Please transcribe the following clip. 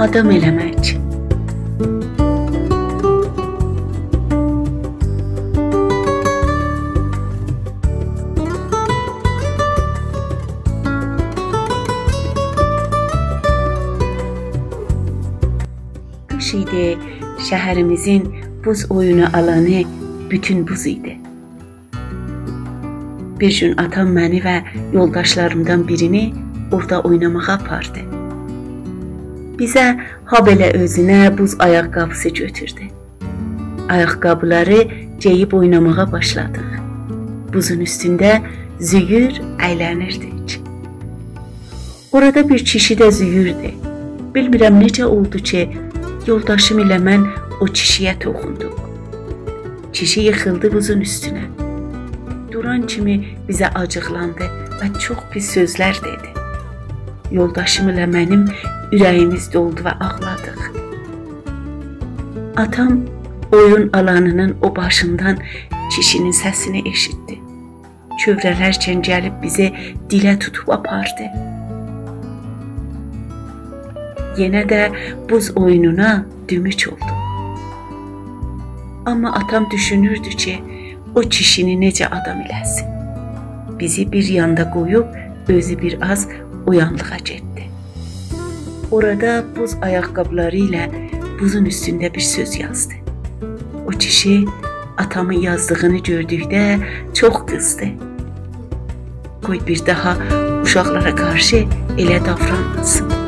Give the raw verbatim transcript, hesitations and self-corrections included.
آدام ائله‌مک. قیش ایدی، شهریمیزین بوز اویونو آلانی بوتون بوز ایدی. بیر گون آتام منی و یولداشلاریمدان بیرینی اورادا اویناماغا آپاردی. بیزه هابئله اؤزونه بوز آیاق‌قابیسی گؤتوردو. آیاق‌قابیلاری گئییب اویناماغا باشلادیق. بوزون اوستونده زویور، اَیله‌نیردیک. اورادا بیر کیشی ده زویوردو. بیلمیرم نئجه اولدو کی، یولداشیم ایله من او کیشی‌یه توخوندوق. کیشی ییخیلدی بوزون اوستونه. دوران کیمی بیزه آجیقلاندی و چوخ پیس سؤزلر دئدی. یولداشیم ایله منیم اوره‌ییمیز دولدو و آغلادیق. آتام اویون آلانی‌نین او باشیندان کیشی‌نین سسینی ائشیتدی. کؤوره‌لرکن گلیب بیزی دیله توتوب آپاردی. یئنه ده بوز اویونونا دوموک اولدوق. آمما آتام دوشونوردو کی، او کیشینی نئجه آدام ائله‌سین. بیزی بیر یاندا قویوب، اؤزو بیر آز اویانلیغا گئتدی. اورادا بوز آیاق‌قابیلاری ایله بوزون اوستونده بیر سؤز یازدی. او کیشی آتامین یازدیغینی گؤردوکده چوخ قیزدی. قوی بیر داها اوشاقلارا قارشی ائله داورانماسین.